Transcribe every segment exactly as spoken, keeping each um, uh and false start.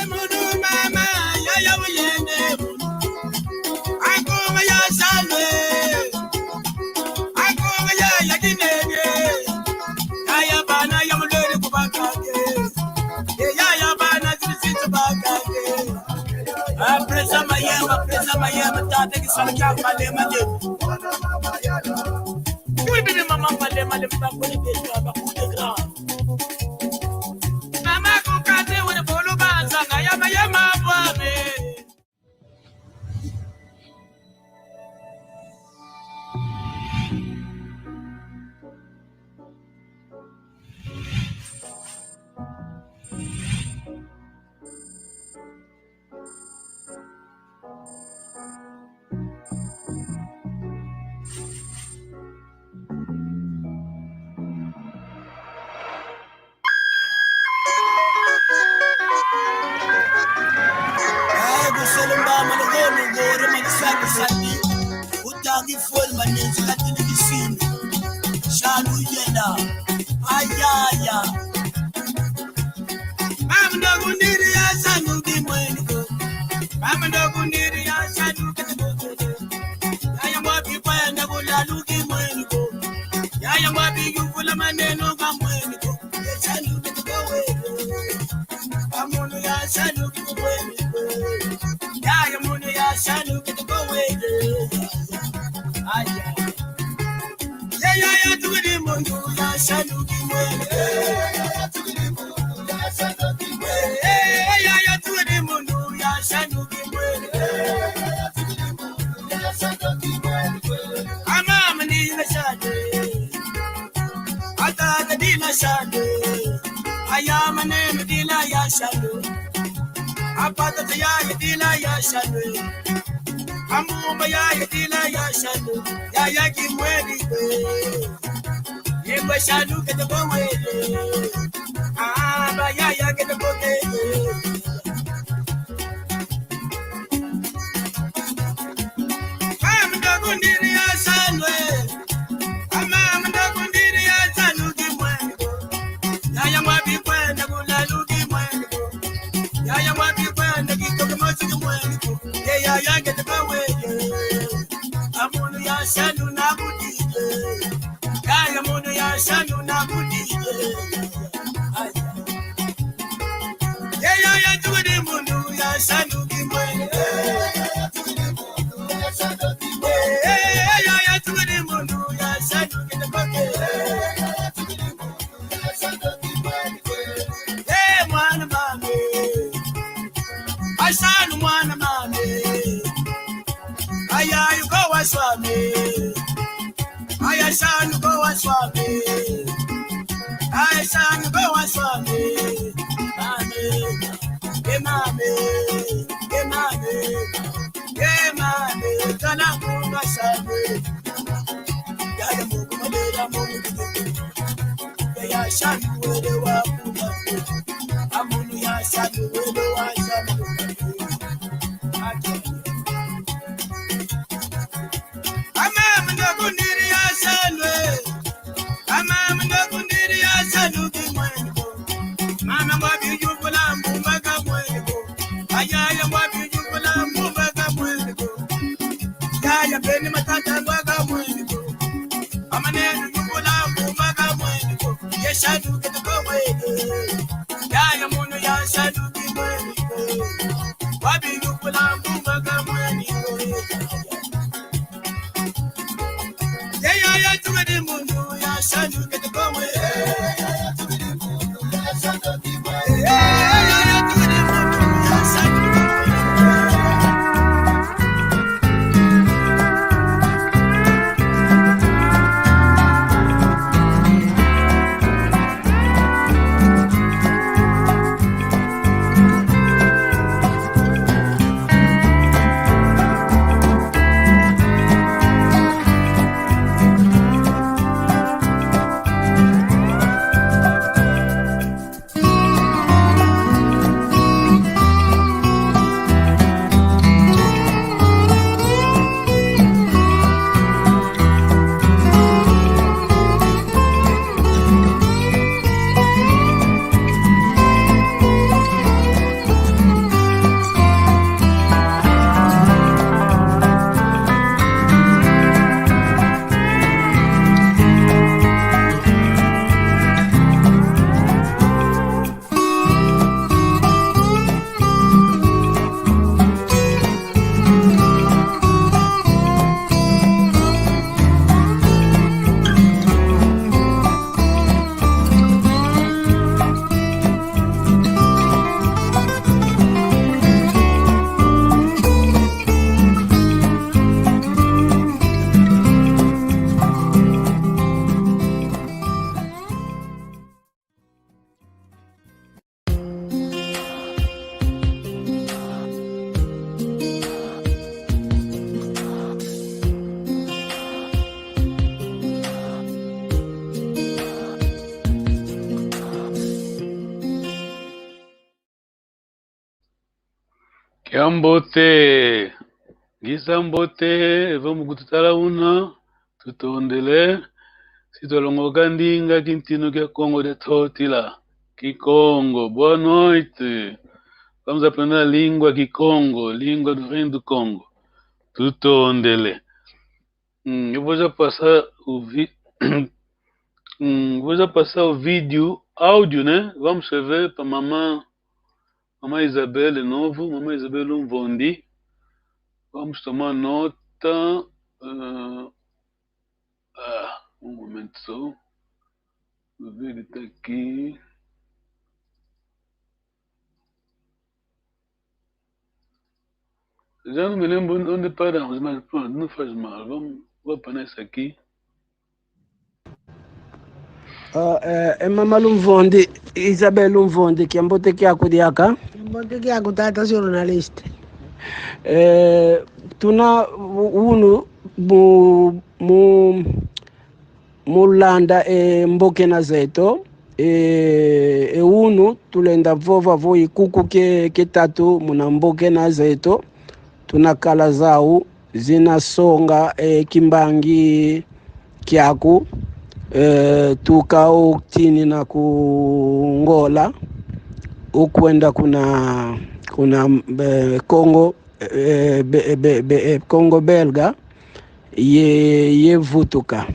Munu mama, yaya uyende munu. Akonga ya salwe. Akonga ya ya dinenge. Yaya bana ya mulele kubakake. Ye yaya bana zizitsi bakake. Ah, presa mayema, presa mayema, tata kisala kia malema je. Kuri bini mama malema le mba kuri bini mama kuri bini mama. Mama kukate wene bolo banza nga yama yama bwame. Ai, kusele mba mano gonu gore mano sani sani. Utangi fol maninzi katini kisini. Shanu yena. Ayaya. Mama ndogo ndiri ya sanu kimweniko. Mama ndogo ndiri ya sanu kimweniko. Yaya mwapi kwenda kulalu kimweniko. Yaya mwapi yuvula maneno kamweniko. Ya sanu kimweniko. Amunu ya sanu kimweniko. Yaya munu ya sanu kimweniko. Aya. Ye yaya tukidi munu ya sanu kimweniko. Ye yaya tukidi munu ya sanu kimweniko. Amama ni na sanu. Atata dina shanu. Ayama nenu dina ya shanu. Apatata yaya dina ya shanu. Amumba yaya dina ya shanu. Yaya kimweniko. Yemba shanu kete bowele. Aba yaya kete bowele. Mama ndogo ndiri ya sanu, eh. Mama ndogo ndiri ya sanu kimweniko. Yaya mwapi kwenda kulalu kimweniko. Yaya mwapi kwenda kitoke mosi kimweniko. Ye yaya kete bowele. Amunu ya sanu na kudide. Yaya munu ya sanu na kudide. Ay. Ye yaya tukidi munu ya sanu kimweniko. Ye yaya tukidi munu ya sanu kimweniko. Eh, mwana mame. Asanu mwana mame. Aya yuko waswame. Aya sanu ko waswame. Aya sanu ko waswame. Mame. Eh, mame. Eh, mame. Eh, mame. Tala kunga same. Yaya muku malera muku. Yaya sanu wele wa kuma. Amunu ya sanu wele wa sanu. Ake. Amama ndogo ndiri ya sanu, eh. Amama ndogo ndiri ya sanu kimweniko. Mama ngwa bijukula mbumba kamweniko. Ayaya ngwa bijukula mbumba kamweniko. Yaya beni matata ngwa kamweniko. Mama nenu jukula mbumba kamweniko. Ye sanu kete kamweniko. Yaya munu ya sanu kimweniko. Wabi jukula mbumba kamweniko. Ye yaya tukidi munu ya sanu kete kamweniko. Ye yaya tukidi munu ya sanu. Kiambote, ngizambote, vambu kututala una, tutondele, si twalongoka ndinga kintinu kia Kongo dia Ntotila, Kikongo, boa noite. Vamos aprender a língua Kikongo, língua do Reino do Congo. Tutondele. Hum, eu vou já passar o vi-, hum, vou já passar o vídeo, áudio, né? Vamos escrever pra mamã, mamã Isabel de novo, mamã Isabel Lumvondi. Vamos tomar nota. Ah, ah, um momento só. O vídeo tá aqui. Já não me lembro onde paramos, mas pronto, não faz mal. Vamos, vou apanhar isso aqui. Ah, eh, eh, mama Lumvondi, Isabel Lumvondi, kiambote kiaku diaka. Kiambote kiaku, tata jornalista. Eh, tuna u-, unu mu, mu, mu landa, eh, mbokena zeto, eh, eh, unu tulenda vova vo i kuku ke, ketatu muna mbokena zeto, tunakala zau, zinasonga, eh, kimbangi kiaku, eh, tuka utinina ku Ngola, ukwenda kuna, kuna, eh, Kongo, eh, be-, be-, be-, eh, Kongo belga, ye, ye vutuka.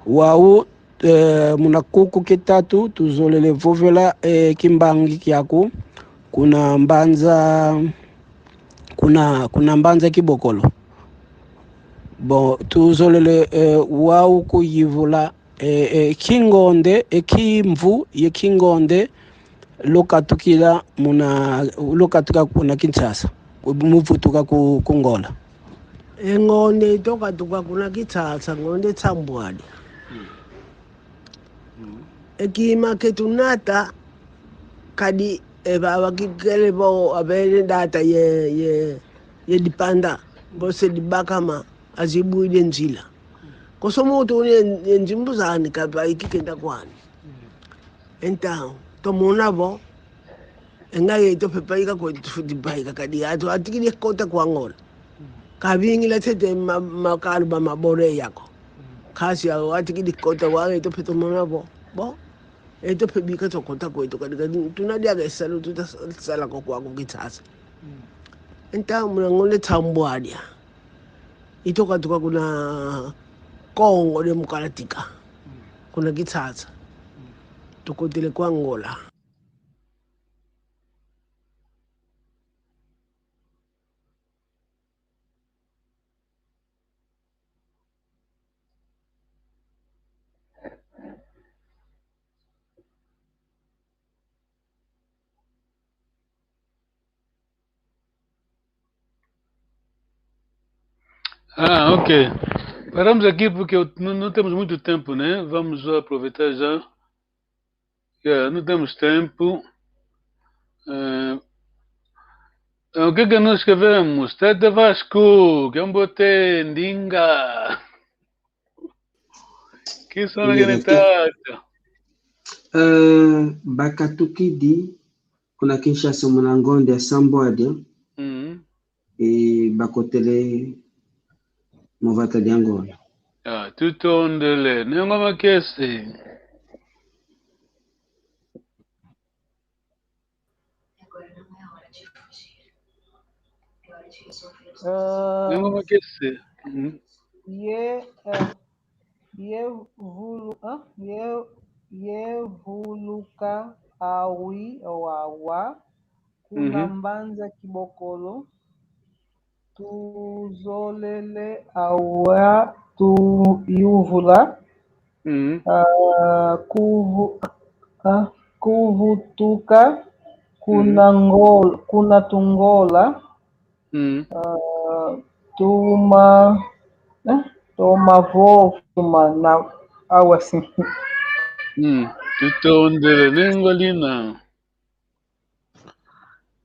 Wau, eh, muna kuku ketatu, tuzolele vovela, eh, kimbangi kiaku, kuna mbanza, kuna, kuna mbanza Kibokolo. Bon, tuzolele, eh, wau kuyivula, eh, eh, kingonde, eh, kimvu, ye kingonde, lukatukila muna, lukatuka kuna Kinshasa, muvutuka ku, ku Ngola. E ngonde itokatuka kuna Kinshasa, ngonde nsambwadi. Mm. Mm. E kima ketunata, kadi e baba kikele bo abele data ye, ye, ye dipanda, bo se dibakama, azibwidi e nzila. Konso muntu une ye nzimbu zani kapa ikikenda kwani. Então, tomona vo, e nga yeto pe paika kweto tufwete paika kadi atu atikidi kota kwa Ngola. Kavingila tete ma-, makalu ba mabore yako. Kasi au atikidi kota wa yeto pe tomona vo. Bo, yeto pe bika tokota kweto kadi kadi tuna diaka e salu tuta sala ko kwa ku Kinshasa. Então, muna ngonde nsambwadi. Itokatuka kuna Kongo Democrática. Kuna Kinshasa. Tukotele kwa Ngola. Ah, ok. Paramos aqui porque eu, não, não temos muito tempo, né? Vamos aproveitar já. Yeah, não temos tempo. Eh, eh, o que é que nós escrevemos? Tata Vasco, kiambote, ndinga. Kinsona kene tata. Eh, bakatukidi kuna Kinshasa muna ngonde ya nsambwadi. Mm. E bakotele mu vata dia Ngola. Ah, tutondele. Nengo makese. Eh, nengo makese. Mm. Ye, eh, ye vulu-, ah, ye, ye vuluka awi wawa kuna, mhm, mbanza Kibokolo. Tuzolele awa tuyuvula. Mm. Ah, kuvu-, ah, kuvutuka kuna, mhm, Ngol-, kuna Tungola. Mm. Ah, tuma, eh, toma vovuma na awasi. Mm. Tutondele, nengo lina.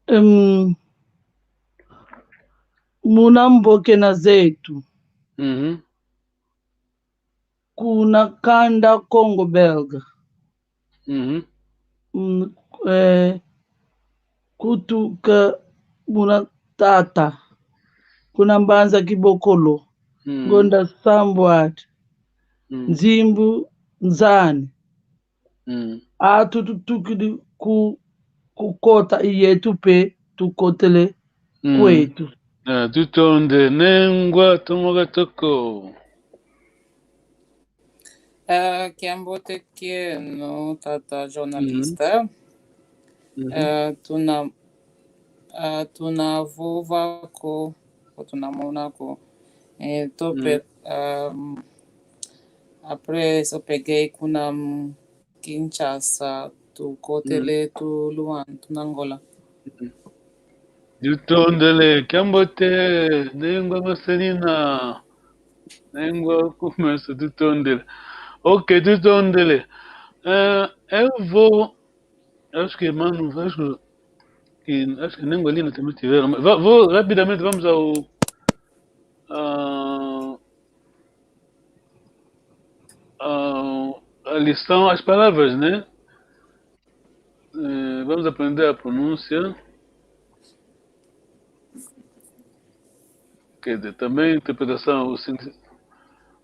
Em, muna mbokena zetu. Mhm. Kuna kanda Kongo belga. Mhm. Mm, eh, kutuka muna, tata, kuna Mbanza Kibokolo, mm, ngonda sambwadi, mm, nzimbu nzani. Mm. Atu tutukidi ku, ku kota yetu pe tukotele, mm, kwetu. Ah, tutonde, Nengwa Tomoka Toko. Eh, kiambote kieno, tata journalista. Mhm. Eh, tuna, eh, tuna vova ko, ko tuna mona ko. Eh, tope, mhm, ehm, après, so pegei kuna, mm, Kinshasa, tukotele, mm, tu Luanda, tuna Angola. Mhm. Tutondele, kiambote, Nengwa Marcelina. Nengwa Kumesa, tutondele. Ok, tutondele. Eh, eu vou, acho que, mano, acho que, acho que Nengwa Lina também tiveram. Mas va-, vou, rapidamente, vamos ao, ah, ah, a lição, as palavras, né? Eh, vamos aprender a pronúncia. Quer dizer, também interpretação, o signi-,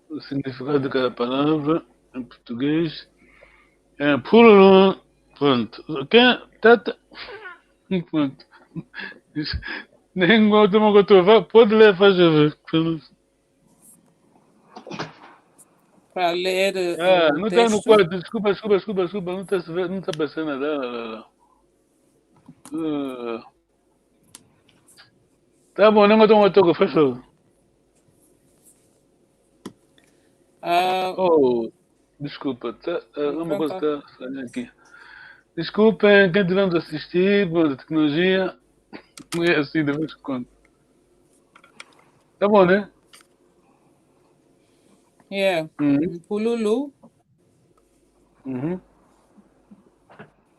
o significado de cada palavra em português. É, pululu, pronto. Quem, tá, tá. Pronto. Nengwa Tomoka Toko, pode ler, faz favor. Pra ler, ah, eh, não tá no texto. Quadro, desculpa, desculpa, desculpa, desculpa, não tá se ve-, não tá aparecendo, lá, lá, lá, lá. Ah. Tá bom, Nengwa Tomoka Toko, faz favor. Ah. Oh, desculpa, tá, ah, uma coisa tá falhando aqui. Desculpem, quem tiver nos assistir, pronto, a tecnologia é assim, de vez em quando. Tá bom, né? Yeah. Uhum. Mpululu. Uhum.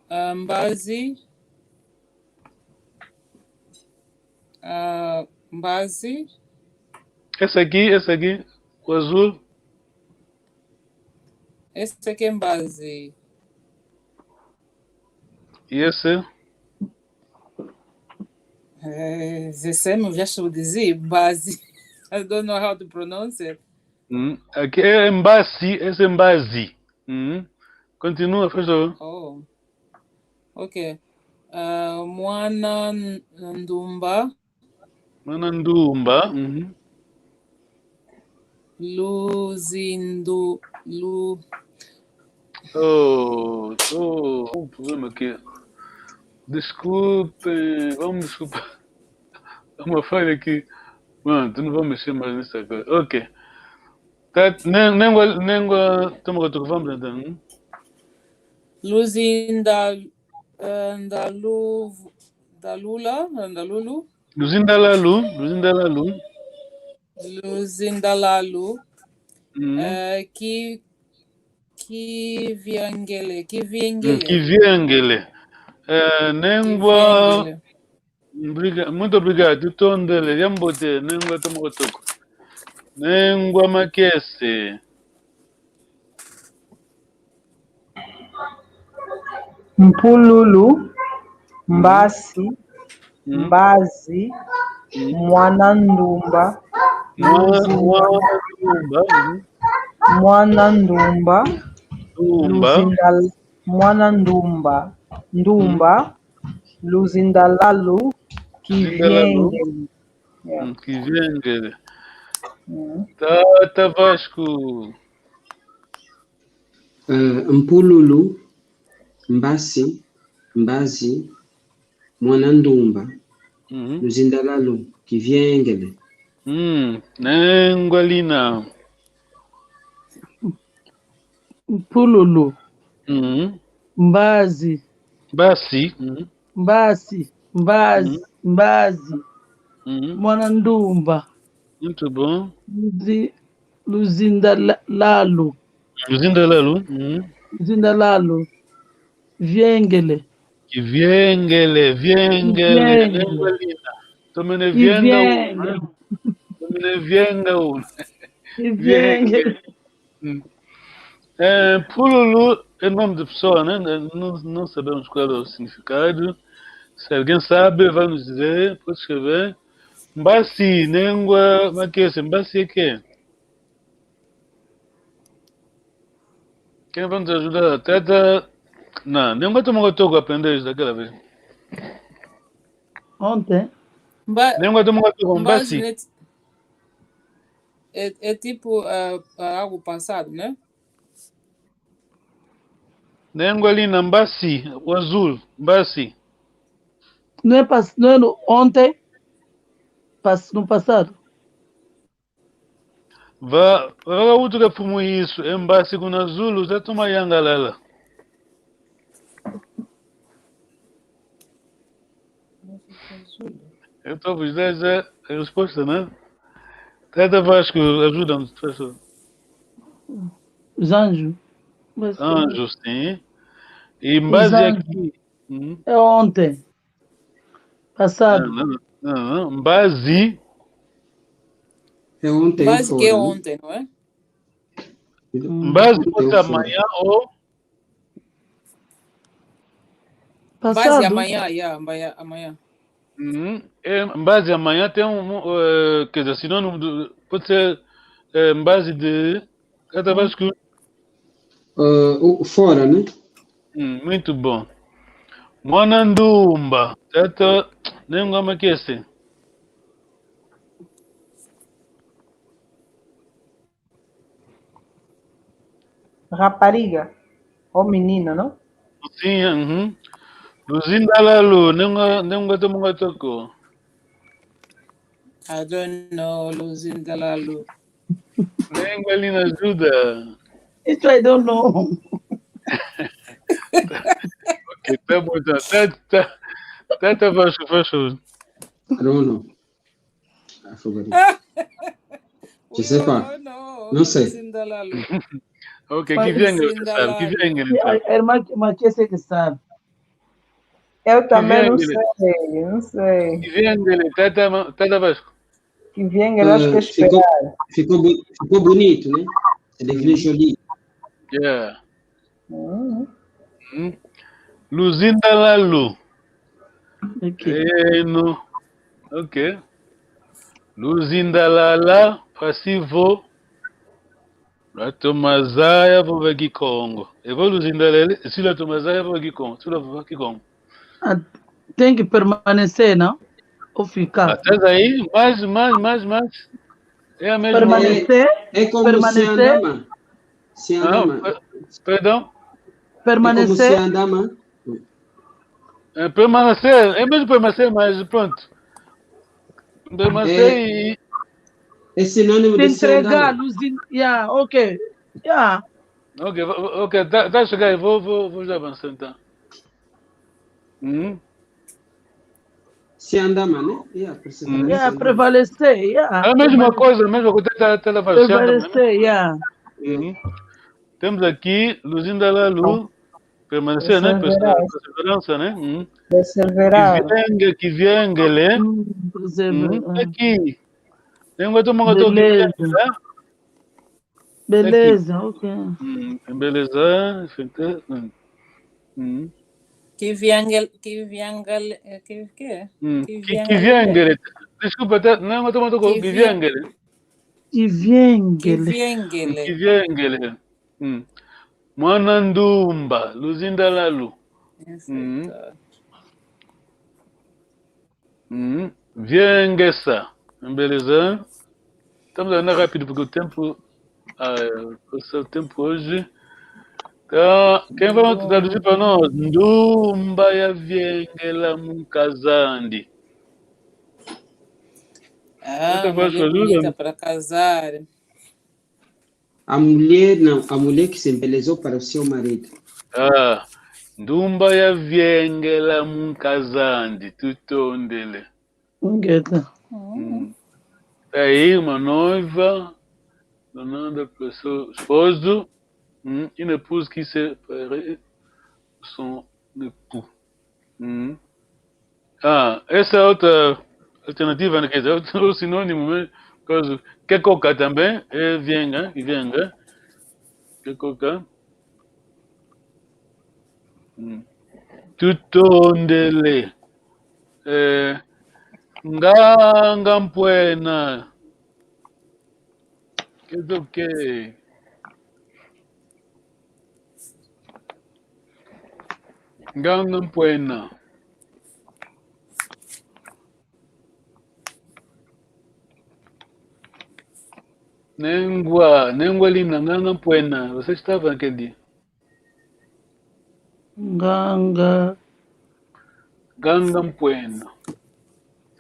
Ah, mbazi. Ah, mbazi. Esse aqui, esse aqui, o azul. Esse aqui é mbazi. E esse? Eh, esse é, já estou a dizer, mbazi. I don't know how to pronounce it. Hum, aqui é mbazi, esse é mbazi. Hum. Continua, faz favor. Oh. Ok. Ah, mwana ndumba. Mwana ndumba. Mhm. Luzindu, lu- Oh, oh, um problema aqui. Desculpe, vamos desculpar. É uma falha aqui. Pronto, não vou mexer mais nisso agora. Ok. Tá, Nengwa, Nengwa Tomoka Toko, vamos então. Luzinda, eh, ndalu, ndalula, ndalulu. Luzindalalu, luzindalalu. Luzindalalu. Mm. Eh, ki, kiviengele, kiviengele. Mm, kiviengele. Eh, Nengwa. Kiviengele. Obriga-, muito obrigado. Tutondele, yambote, Nengwa Tomoka Toko. Nengwa Makese. Mpululu, mm, mbasi, mm, mbazi, mm, mwana ndumba, mwa-, luzinda-, mwana ndumba, mhm, mwana ndumba, ndumba, luzinda-, mwana ndumba, ndumba, mm, luzindalalu, kiviengele. Yeah. Mm, kiviengele. Mm. Tata Vasco. Eh, mpululu, mbasi, mbazi, mwana ndumba, mhm, luzindalalu, kiviengele. Mm, Nengwa Lina. Mpululu. Mhm. Mbazi. Mbasi. Mhm. Mbasi. Mbazi. Mhm. Mbazi. Mhm. Mwana ndumba. Muito bom. Luzi-, luzinda la-, lalu. Luzinda lalu. Mhm. Luzinda lalu. Viengele. Kiviengele, viengele. Kiviengele. Nengwa Lina. Tomene vienga. Kiviengele. Tomene vienga. Kiviengele. Hum. É, pululu é nome de pessoa, né? Não, não sabemos qual é o significado. Se alguém sabe, vai nos dizer, pode escrever. Mbasi, nengwa makese, mbasi eke. Kena panza juda, tata, na, nengwa tomo toko aprender isso daquela vez. Ontem. Mba-, nengwa tomo toko mbazi mbasi. Net-, é, é tipo, ah, ah, algo passado, né? Nengwa lina mbasi, o azul, mbasi. Não é pass-, não é no, ontem? Pass-, no passado? Va, va, va, utuka fumu isso, e mbasi kuna zulu, za toma yangalala. Eu tô vos dando a resposta, né? Tata Vasco, ajuda-me, por favor. Os anjos. Anjos, sim. E os anjos. Hum? É ontem. Passado. Não, não, não, não. Mbazi. É ontem, mbazi que é fora, né? Ontem, não é? Hum. Mbazi pode ser amanhã ou passado. Mbazi amanhã, yeah, amanhã, amanhã. Uhum. É, mbazi amanhã tem um, um, eh, quer dizer, sinônimo do, pode ser, eh, mbazi de, cada vez que Ah, o, fora, né? Hum, muito bom. Mwana ndumba, tata, nengwa makese. Rapariga, ou menina, não? Sim, uhum. Luzindalalu, nengwa, nengwa tomo toko. I don't know, Luzindalalu. Nengwa lina juda. Isso I don't know. Ok, tá bom, então. Tá, tá. Tá, tá, faz, faz favor. I don't know. I forgot it. Je sais pas. Não sei. Ok, Kivenge que sabe, Kivenge que sabe. A irmã, irmã Kese que sabe. Eu também não sei, não sei. Kivenge, tata, tata Vasco. Kivenge, acho que é esperar. Ficou, ficou bo-, ficou bonito, né? C'est devenu joli. Yeah. Hum. Luzindalalu. Ok. Eh, não. Ok. Luzindalala, pasivo. Lwatoma zaya vova Kikongo. Evo luzindalele, si lwatoma zaya vova Kikongo, si lwavova Kikongo. Ah, tem que permanecer, não? Ou ficar? Até daí, mais, mais, mais, mais. É a mesma. Permanecer, é, é como permanecer. Se andama. Se andama. Ah, per-, perdão? Permanecer. É como se andama. É, permanecer, é mesmo permanecer, mas pronto. Permanecer é, e é sinônimo de se entregar, se andama. Luzin-, yeah, ok. Yeah. Ok, va-, ok, tá, tá a chegar, vou, vou, vou já avançar então. Hum? Se andama, né? Yeah, prevalecer, yeah. É a mesma coisa, a mesma coisa, tá, tá, tá, prevalecer, yeah. Hum. Temos aqui Luzindalalu, permanecer, né? Perseverança, né? Hum. Perseverar. Kivenge, Kivengele. Hum, perseverar. Hum, aqui. Tem um outro, um outro Kivenge, né? Beleza, ok. Hum, beleza, enfim, hum. Hum. Kivengele, Kivengele, eh, que, que é? Hum, Kivengele. Kivengele. Desculpa, tá, não, mas toma, toma, Kivengele. Kivengele. Kivengele. Kivengele. Hum. Mwana ndumba, Luzindalalu. Hum. Hum. Viengesa. Beleza? Estamos andando rápido porque o tempo, ah, o seu tempo hoje. Tá, quem vai traduzir pra nós? Ndumba ya viengela mu nkaz'andi. Ah, mulher bonita para casar. A mulher, não, a mulher que se embelezou para o seu marido. Ah, ndumba ya viengela mu nkaz'andi, tutondele. Ingeta. Hum. Aí, uma noiva, donada para o seu esposo, hum, une épouse qui se prépare son époux. Hum. Ah, essa é outra alternativa, né? Quer dizer, outro sinônimo, né? Por causa, kekoka também é vienga, vienga. Kekoka. Hum. Tutondele. É, Nganga Mpwena. Keza o quê? Nganga Mpwena. Nengwa, nengwa lina Nganga Mpwena. Você estava naquele dia? Nganga. Nganga Mpwena.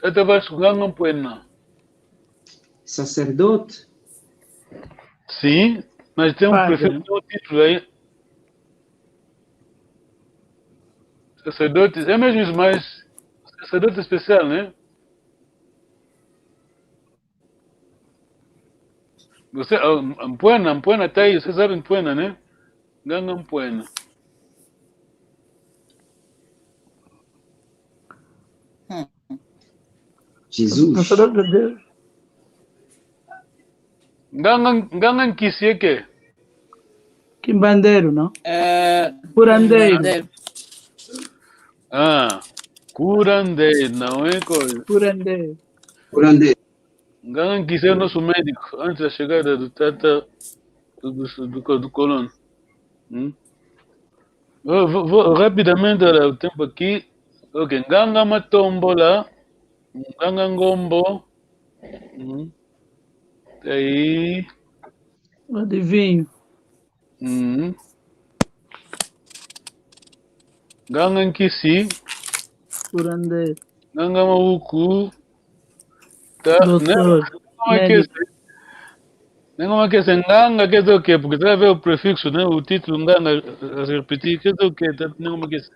Tata Vasco, Nganga Mpwena. Sacerdote? Sim, mas tem um prefixo, tem um título aí. Sacerdote, é mesmo isso, mas sacerdote especial, né? Você, ah, Mpwena, Mpwena tá aí, você sabe Mpwena, né? Nganga Mpwena. Jesus. Nganga, nganga nkisi é quê? Kimbandeiro, não? É, curandeiro. Curandeiro. Ah, curandeiro, não é coisa. Curandeiro. Curandeiro. Nganga nkisi é nosso médico antes da chegada do tata do, do, do, do colono. Hum? Vou, vou, vou rapidamente, olha o tempo aqui. Ok, Nganga Matombola, Nganga Ngombo. Hum. Tá aí. Adivinho. Hum. Nganga nkisi. Curandeiro. Nganga mawuku. Tá, né? Doutor. Médico. Nengo makese, nganga keza o quê? Porque tá a ver o prefixo, né? O título nganga, a se repetir, keza o quê? Tá, nengo makese.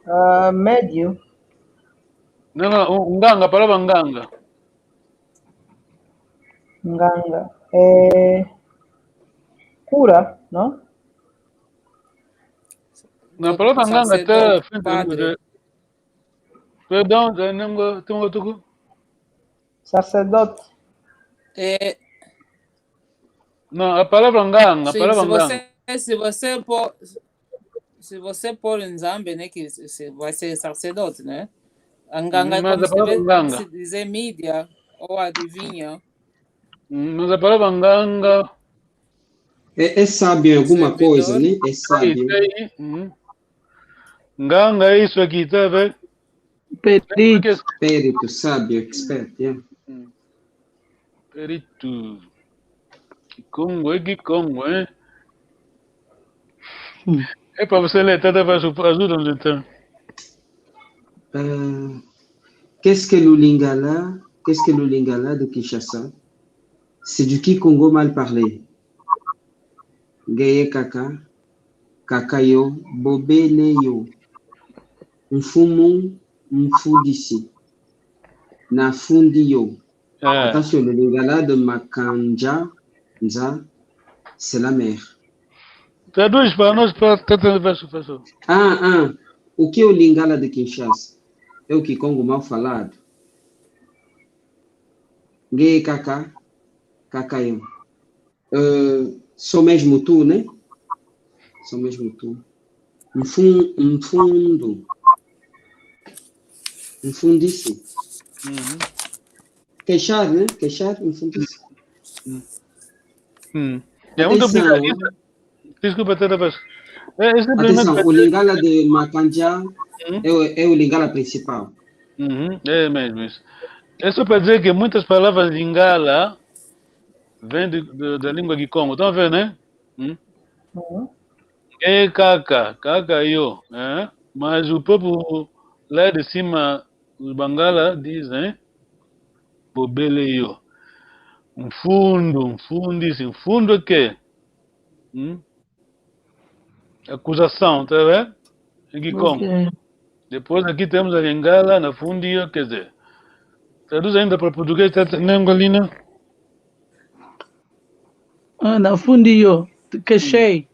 Ah, médio. Não, não, o nganga, a palavra nganga. Nganga. É, cura, não? Na palavra nganga tá frente do padre. Perdão, eh, nengo, tengo tuku. Sacerdote. É. Não, a palavra nganga, a palavra nganga. Sim, se você, se você pôr, se você pôr Nzambi, né, que se, se vai ser sacerdote, né? A nganga, hum, mas como a palavra se vê, nganga, se dizer média ou adivinha. Hum, mas a palavra nganga é, é sábio em alguma coisa, né? É sábio. Isso aí, hum. Nganga é isso aqui, tá vendo? Perito. Perito, sábio, expert, yeah. Hum. Perito. Kikongo, é Kikongo, hein? Hum. É pra você ler, tá, tá, ajuda-nos então. Ah, qu'est-ce que le Lingala, qu'est-ce que le Lingala de Kinshasa? C'est du kikongo mal parlé. Ngeye kaka, kaka yo, bobele yo. Mfumu, mfudisi. Nafundi yo. Ah. Attention, le Lingala de Makandja, nza, c'est la mer. Traduz pra nós, pra, pra, pra, pra, pra. Ah, ah. O que é o Lingala de Kinshasa? É o kikongo mal falado. Ngeye kaka, kaka yo. Eh, só mesmo tu, né? Só mesmo tu. Mfun-, mfundo. Mfundisi. Uhum. Queixar, né? Queixar, mfundisi. Hum. Hum. É muito obrigado. Atenção. Desculpa, tata Vasco. É, é simplesmente... Atenção, o Lingala de Makandja, hum, é o, é o Lingala principal. Uhum, é mesmo isso. É só pra dizer que muitas palavras Lingala vêm de, de, da língua Kikongo. Estão a ver, né? Hum? Uhum. É kaka, kaka yo, é? Mas o próprio lá de cima, os Bangala dizem, bobele yo. Mfundo, mfundisi. Mfundo é quê? Hum? Acusação, tá vendo? Em Kikongo. Ok. Depois aqui temos a Lingala, nafundi yo, quer dizer, traduz ainda pra português, tá, tá, né, Ngolina? Ah, nafundi yo, queixei.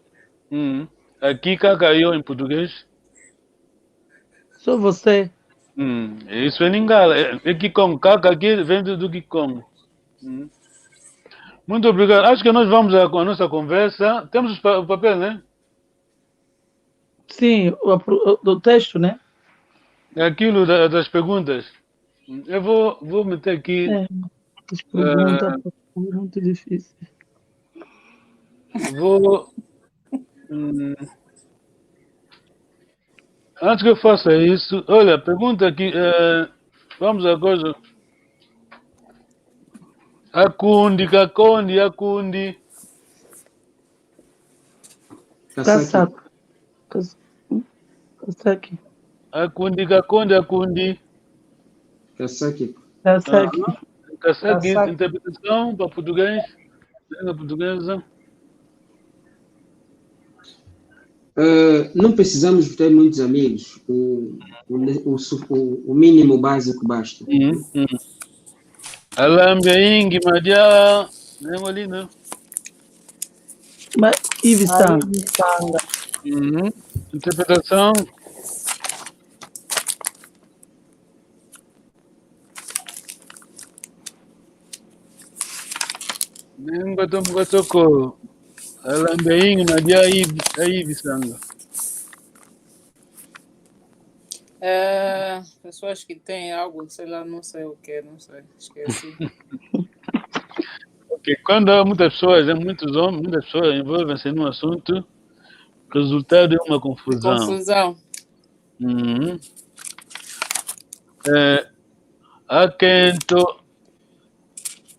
Hum. Hum. Aqui, kaka yo em português. Só você. Hum, isso é Lingala. É, é Kikongo. Kaka aqui vem do, do Kikongo. Hum. Muito obrigado. Acho que nós vamos à, à nossa conversa. Temos os pa-, o papel, né? Sim, o, o, o texto, né? Aquilo da, das perguntas. Eu vou, vou meter aqui. É, as perguntas, eh, muito difícil. Vou, hum, antes que eu faça isso, olha, pergunta aqui, eh, vamos agora. Akundi, kakondi, akundi. Kasaki. Kasaki. Kas-, Kasaki. Akundi, kakondi, akundi. Kasaki. Kasaki. Aham. Kasaki, kasaki. Interpretação para português. Língua portuguesa. Eh, não precisamos ter muitos amigos. O, o, o su-, o, o mínimo básico basta. Uhum, uhum. Alambia ingi madia, né, Molina? Ma-, Ivi Sanga. Ivi Sanga. Uhum. Interpretação. Nengwa tomo kwa toko. Alambia ingi madia Ivi, Ivi Sanga. É, pessoas que têm algo, sei lá, não sei o quê, não sei, esqueci. Ok, quando há muitas pessoas, né, muitos homens, muitas pessoas envolvem-se num assunto, resultado é uma confusão. Confusão. Uhum. É, akento,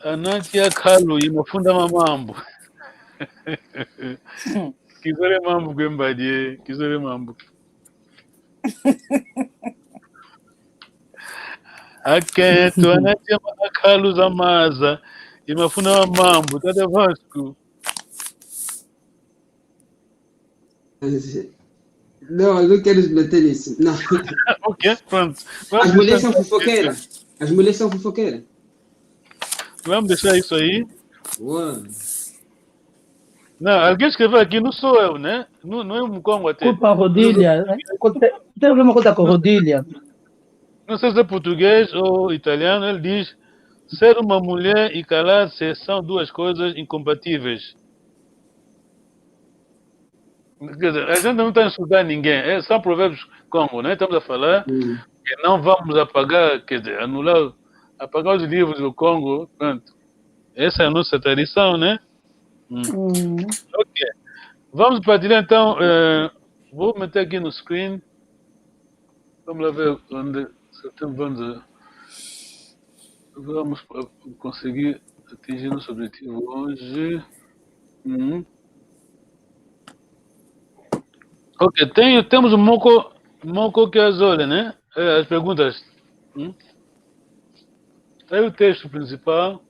anati akalu, i mafunda ma mambu. Kizole mambu kwe mbadi, kizole mambu. Akento, anati akalu za maza, i mafunda ma mambu, tata Vasco. Não, eu não quero meter nisso. Não. Ok, pronto. As mulheres são fofoqueiras. As mulheres são fofoqueiras. Vamos deixar isso aí. Uau. Não, alguém escreveu aqui, não sou eu, né? Não, não é um Congo até. Culpa rodilha, né? Culpa, tem problema com a rodilha. Não sei se é português ou italiano, ele diz: ser uma mulher e calar-se são duas coisas incompatíveis. Quer dizer, a gente não está a insultar ninguém, é, são provérbios Congo, né? Estamos a falar que não vamos apagar, quer dizer, anular, apagar os livros do Congo, pronto. Essa é a nossa tradição, né? Hum. Hum. Ok. Vamos partilhar então. Eh, vou meter aqui no screen. Vamos lá ver onde, se tem, vamos, vamos, eh, conseguir atingir nosso objetivo hoje. Hum. Ok, tem, temos o Moko, Moko Kiazole, né? É, as perguntas. Hum? Aí o texto principal.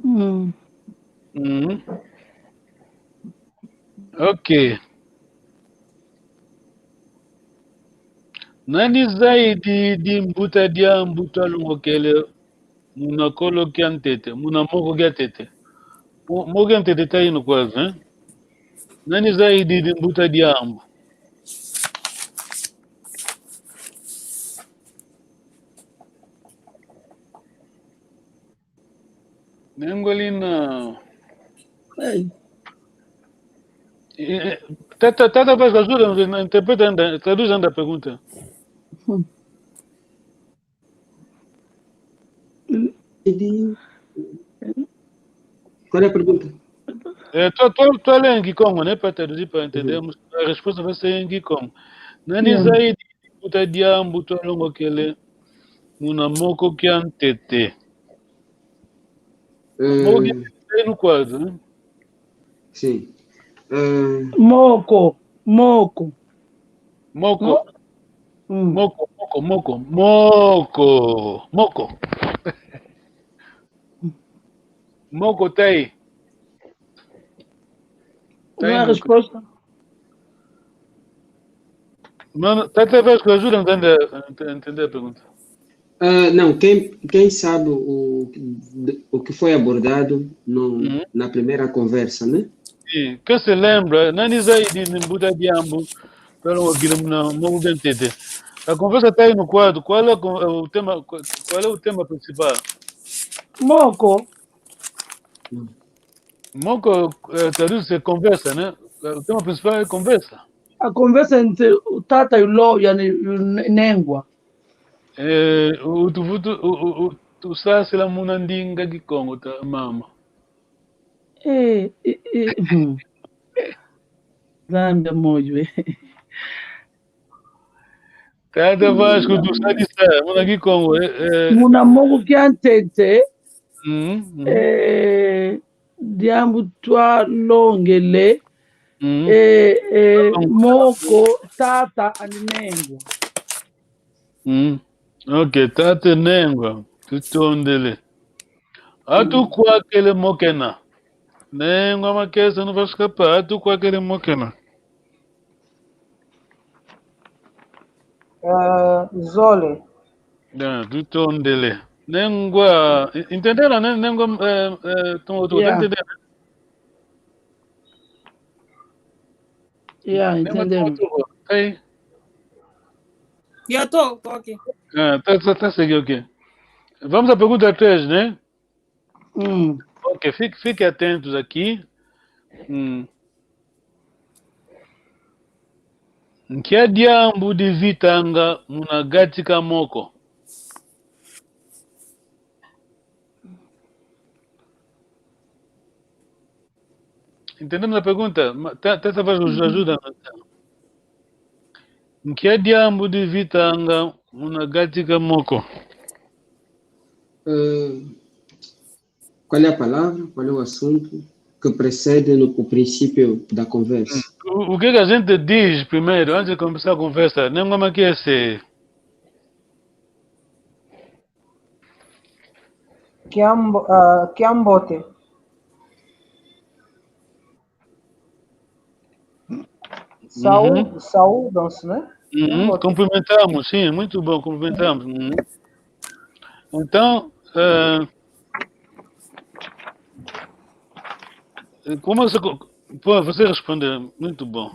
Hum. Hum. Ok. Nani zaidi di mbuta diambu twalongokele muna kolo kia ntete, muna moko kia ntete? Mo-, moko kia ntete ta inu kwa ve? Nani zaidi di mbuta diambu? Nengwa lina. Ei. Eh, eh, tata, tata Vasco, ajuda, interpreta, anda, traduz, anda, pergunta. Hum. Qual é a pergunta? Eh, tu, tu, tu lê em Kikongo, né? Para traduzir, para entendermos. Uhum. A resposta vai ser em Kikongo. Nani zaidi di mbuta diambu twalongokele muna moko kia ntete? Eh, moko kia ntete no quadro, né? Sim. Eh, moko, moko. Moko. Mo-, hum. Moko, moko, moko, moko, moko. Moko tai. Não é a resposta. Mano, tata Vasco, ajuda-me a entender, entender a pergunta. Ah, não, quem, quem sabe o, o que foi abordado no, uhum, na primeira conversa, né? Sim, quem se lembra, nani zaidi di mbuta diambu twalongokele muna moko kia ntete. A conversa tá aí no quadro. Qual é a con-, o tema, qual, qual é o tema principal? Moko. Hum. Moko, eh, traduz-se conversa, né? O tema principal é conversa. A conversa entre o tata e o Lo, yani, o Ne-, Nengwa. Eh, u-, utuvutu, u-, u-, u-, tusasila muna ndinga Kikongo ta mama. Eh, eh, eh, hmm. Nzambi moyo, eh. Tata Vasco, tusadisa muna Kikongo, eh, eh. Muna moko kia ntete, mm, mm. Eh, diambu twalongele, mm, eh, eh, moko tata ani Nengwa. Mm. Ok, tata Nengwa, tutondele. Atukwakele mokena. Nengwa Makesa, Nova Scapa, atukwakele mokena. Eh, zole. Ya, tutondele. Nengwa, i-, intendela, ne-, Nengwa, eh, eh, tu-, tu-, yeah. Intendela. Ya, Nengwa, intendela. Tuko, tuko. Hey. Ya, tô, tô aqui. Ah, tá, tá, tá, segue, ok. Vamos à pergunta três, né? Hum. Ok, fique, fique atentos aqui. Hum. Nkia diambu divitanga muna gati ka moko? Entendemos a pergunta? Ma-, ta-, ta-, talvez nos ajuda. Nkia diambu divitanga muna gati ka moko? Eh, qual é a palavra? Qual é o assunto que precede no, o princípio da conversa? Hum. O, o que que a gente diz primeiro, antes de começar a conversa? Nengwa Makesa. Kiambo-, ah, kiambote. Sau-, uhum. Saúdam-se, né? Uhum. Kiambote. Cumprimentamos, sim, muito bom, cumprimentamos. Uhum. Então, eh, como você co-, pô, você respondeu, muito bom.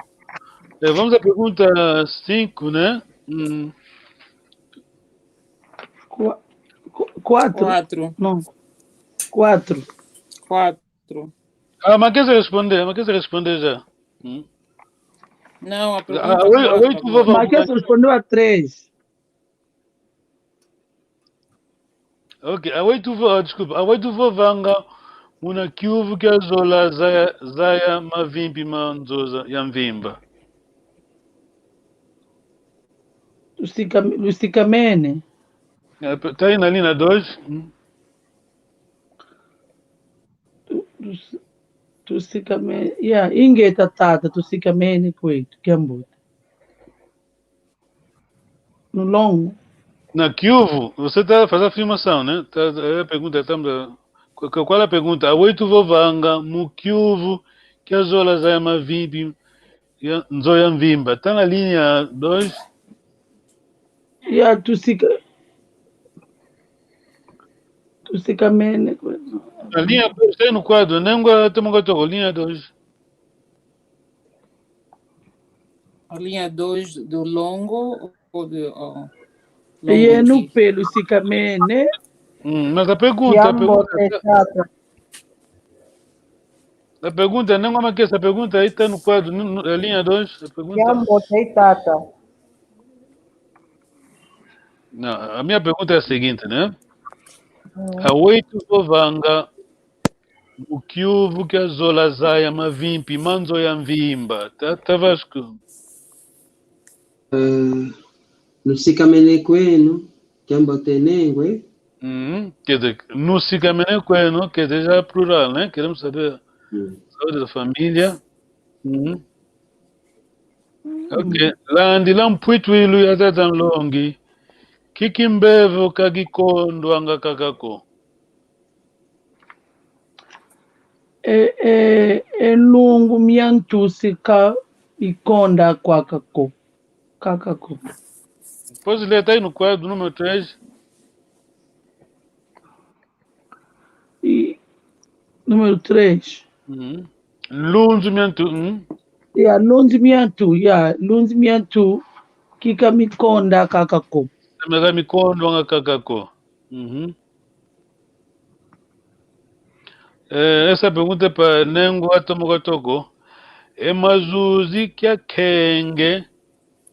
Eh, vamos à pergunta cinco, né? Hum. Qua-, qu-, quatro. Quatro. Não. Quatro. Quatro. Ah, Makesa respondeu, Makesa respondeu já. Hum. Não, a pergunta... Ah, oi, oi, tu vovanga. Makesa respondeu a três. Ok, aweyi tuvo-, ah, desculpa, aweyi tuvovanga muna kiuvu kia zola zaya, zaya mavimpi ma nzo ya mvimba. Lusika-, lusikamene. Eh, pe-, tai na linha dois. Hum. Tu-, tus-, tusikamene. Ya, ingeta tata, tusikamene kwetu, kiambote. No longo. Na kiuvu, você tá fazendo afirmação, né? Tá, é a pergunta, estamos a, qu-, qu-, qual é a pergunta? Aweyi tuvovanga mu kiuvu kia zola zaya mavimpi ya nzo ya mvimba. Tá na linha dois. Ya, tusika-, tusikamene. Na linha dois, tá aí no quadro, Nengwa Tomoko Toko, linha dois. A linha dois do longo ou do, oh, longo... Yenu aqui. Pelo sikamene. Hum, mas a pergunta, a pergunta, a pergunta, não, mas que essa pergunta aí tá no quadro, no, no, a linha dois, a pergunta. Kiambote tata. Não, a minha pergunta é a seguinte, né? Hum. Aweyi tuvovanga mu kiuvu kia zola zaya mavimpi ma nzo ya mvimba. Tá, tá, Vasco. Eh, nusikamene kwenu, kiambote Nengwa. Uhum. Quer dizer, nusikamene kwenu, quer dizer, já plural, né? Queremos saber, hum, saúde da família. Uhum. Ok. Landila mpwitwilu ya tata nlongi. Kiki mbevo ka kikondwanga kaka ko. E, e, e nlungu mia ntu si ka ikonda kwaka ko. Kaka ko. Pois lê, tá aí no quadro número três. E, número três. Uhum. Lunzu mia ntu, hum? Ya, lunzu mia ntu, ya, lunzu mia ntu, kika mikonda kaka ko. Mika mikondwanga kaka ko. Uhum. Eh, essa pergunta é pra Nengwa Tomoko Toko. E mazuzi kia kenge,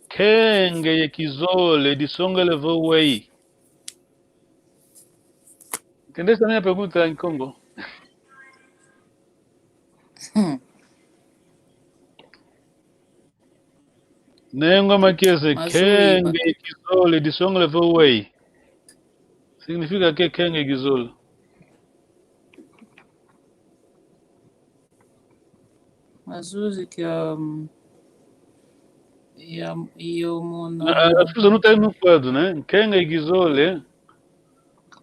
kenge ye kizole disongele vo wei. Entendeste a minha pergunta em Kikongo? Hum. Nengwa Makese, mazuzi kenge kizole disongele vo wei. Significa que kenge kizole. Mazuzi kia, mm, ya, yo mona. Ah, ah, fuza no time no kwadu, né? Kenge kizole.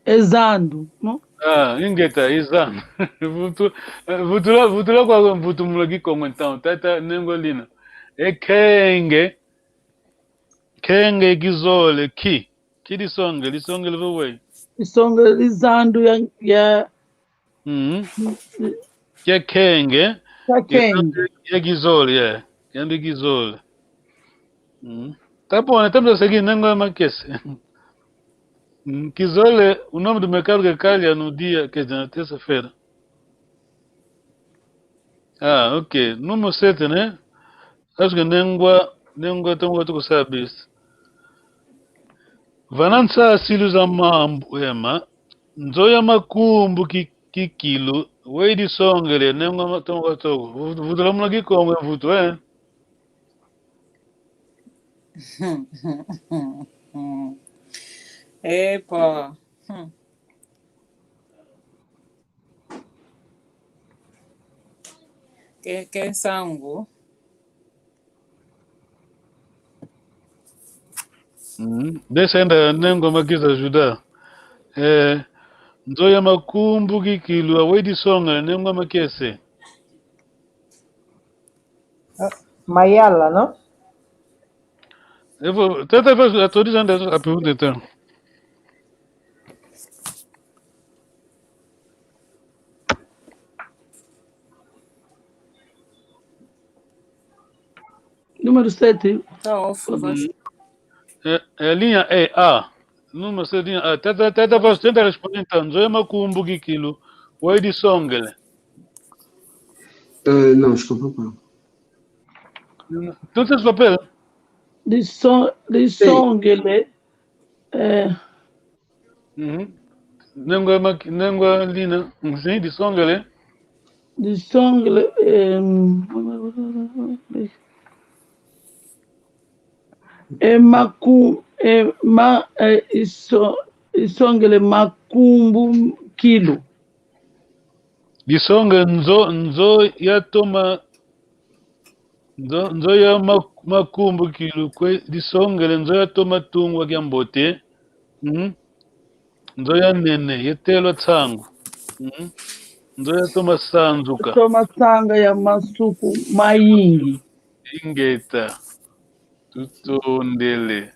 E zandu, no? Ah, ingeta, e zandu. Vutu-, eh, vutula, vutula kwa mvutu mula Kikongo, então, tata nengwa lina. E kenge, kenge kizole, ki, ki disonge, disongele vo wei. Disonge, e zandu ya, ya. Mhm. Ya kenge, ya kenge. Ya kizole, ya. Ya ndi kizole. Mhm. Tá bom, né? Estamos a seguir, nengwa Makese. Hum, kizole, o nome do mercado que calha no dia, quer dizer, na terça-feira. Ah, ok. Número sete, né? Acho que nengwa, nengwa tongo tuku sabis. Vana nsasilu za mambu ema, nzo ya makumbu ki-, kikilu, wei disongele, nengwa ma-, tongo toko. Vu-, vutula muna Kikongo, vutu, eh? Epa. Hmm. Ke, ke nsangu. Mm. Desenda nengwa Makese Juda. Eh, nzo ya makumbu kikilu, wei disonga nengwa Makese. Ah, mayala, no? Evo, tata faz atualiza anda a pergunta então. Número sete. Tá off, hum. É, é linha E, A. Número sete, linha A. Tata, tata, faz, tenta responder então. Nzo ya makumbu kikilu, wei disongele. Euh, non, je comprends pas. Tout se rappelle? Dison-, disongele, eh. Mhm. Nengwa mak-, nengwa lina. Sim, disongele. Disongele, eh, e maku-, e ma-, e iso-, isongele makumbu kilu. Disonge nzo, nzo ya toma, nzo, nzo ya ma-, makumbu kilu kwe, disongele nzo ya toma tungwa kiambote. Mm? Nzo ya nene, ya telwa nsangu. Mm? Nzo ya toma sanzuka. Toma sanga ya masuku mayingi. Ingeta. Tutondele.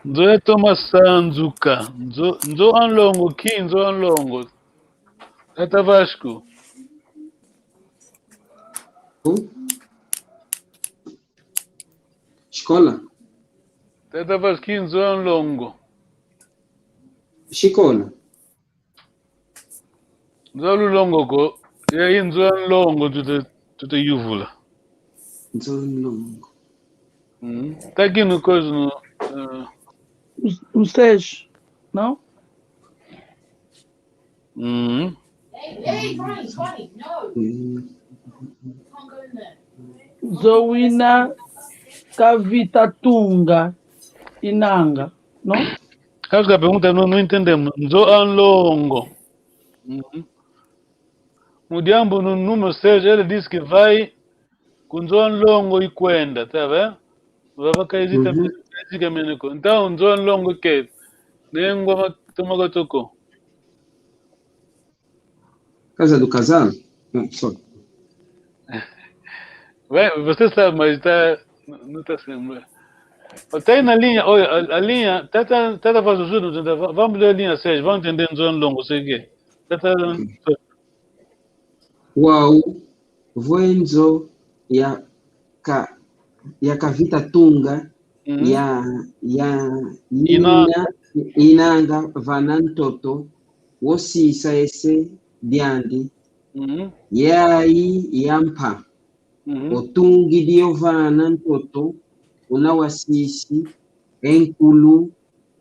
Nzo ya toma sanzuka. Nzo, nzo a nlongo, ki nzo a nlongo. Tata Vasco. Hum? Escola. Tata Vasco, ki nzo a nlongo. Escola. Nzo a lulongo ko, ya i nzo a nlongo tute, tute yuvula. Nzo a nlongo. Mm. Takinu kozi no, eh. Uns-, uns seis, não? Mm. Mm. Nzo wina kavita tunga inanga, no? Kazi ka pergunta, não, não entendemos. Nzo a nlongo. Uhum. No diambu no número seis, ele diz que vai ku nzo a nlongo ikwenda, tá vendo? Vava kaizika, uhum, kaizika meneko. Então, nzo a nlongo ke, nengwa ma-, toma kotoko. Casa do casal? Não, sorry. Bem, você sabe, mas tá, não tá sendo. Tá aí na linha, olha, a, a linha, tá, tá, tá, tá fazendo tudo, tá, va-, vamos ler a linha seis, vamos entender nzo a nlongo, sei o quê. Tá, tá, wau, vo e nzo ya ka-, ya kavita tunga, uhum, ya, ya, ina-, ina-, inanga vana ntoto, wo sisa ese diandi, Mhm. Yayi yampa. Mhm. Otungidi ovana ntoto una wasisi e nkulu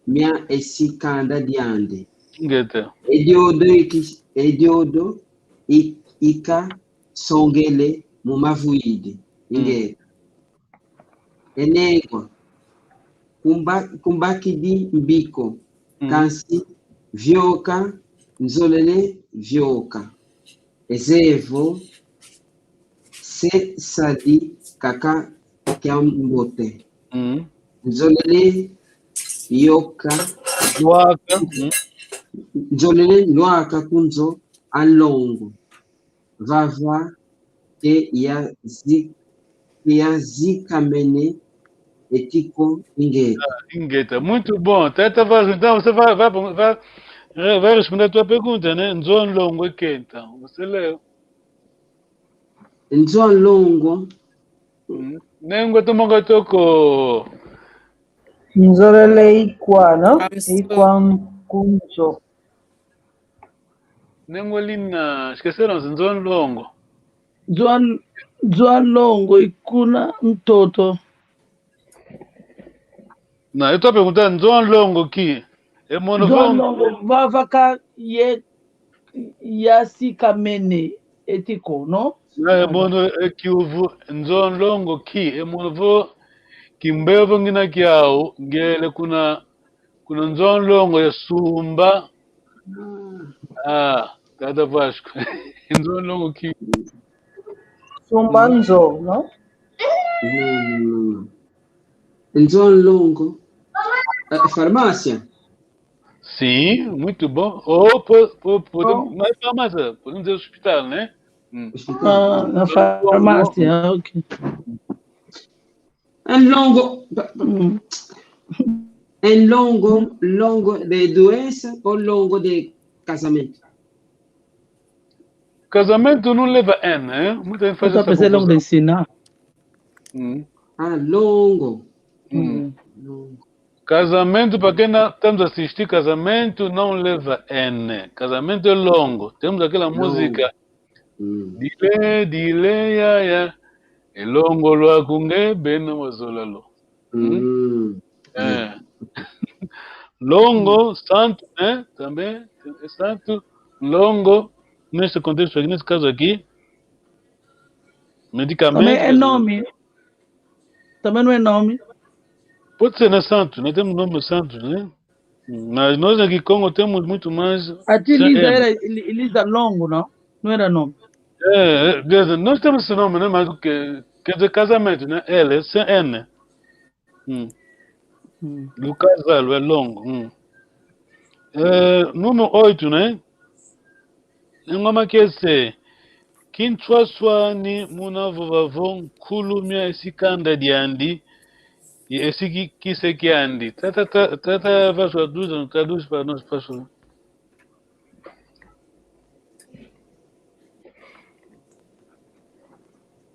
mia esi kanda diandi. Ingeta. E diodo iki-, e diodo i-, ikasongele mu mavwidi. Mm. Ingeta. E nengwa, kumba-, kumbakidi mbiko, mm, kansi vioka, nzolele vioka. E zevo se sadi kaka kiambote. Mm. Nzolele yoka. Lwaka. Mm. Nzolele lwaka ku nzo a nlongo. Vava ke yazi-, ke yazikamene e tiko ingeta. Ah, ingeta. Muito bom. Tata Vaz, então você vai, vai, vai, vai responder a tua pergunta, né? Nzo a nlongo ke, então. Você leu. Nzo a nlongo. Mm. Nengwa tumonga toko. Nzolele ikwa, no? I'm sorry. Ikwa ku nzo. Nengwa lina, esqueceram-se, nzo a nlongo. Nzo a, nzo a nlongo ikuna ntoto. Na, eu tô a perguntar, nzo a nlongo ki? E mono nzo a vo- nlongo vava ka ye-, yasikamene e tiko, no? Na, e mono e kiuvu, nzo a nlongo ki? E mono vo kimbevo ngina kiau, ngele kuna, kuna nzo a nlongo yasumba. Ah, tata Vasco. Nzo a nlongo ki? Sumba nzo, no? Não, não, não. Nzo a nlongo. Eh, farmácia? Sim, muito bom. Ou po-, po-, podemos, oh, mas farmácia, podemos dizer hospital, né? Hum. Hospital. Ah, na farmácia, ok. A nlongo, mm, a nlongo, nlongo de doença ou nlongo de casamento? Casamento não leva N, né? Muita gente faz essa confusão. Eu tô a pensar nlongo de ensinar. Hum. Ah, nlongo. Hum. Hum. Nlongo. Casamento, para quem não, estamos a assistir, casamento não leva N. Casamento é longo. Temos aquela música. Hum. Dile, dile, ya, ya. E longo lwaku nge bena wazola lo. Hum? Hum. É. Longo, santo, né? Também é santo. Longo, nesse contexto aqui, nesse caso aqui, medicamento. Também é nome. Também não é nome. Pode ser, né, santo, né? Temos nome santo, né? Mas nós aqui em Congo temos muito mais. Até Lisa era, Li-, Lisa Longo, não? Não era nome. É, é, quer dizer, nós temos esse nome, né? Mas o quê? Quer dizer, casamento, né? L, sem N. Hum. Hum. Do casal, é longo. Hum. É, número oito, né? Nengoma kese. Kinswaswani muna vova vo nkulu mia esi kanda diandi, ye esi ki-, kise kiandi. Tata, tata, tata Vasco, traduz, traduz para nós, por favor.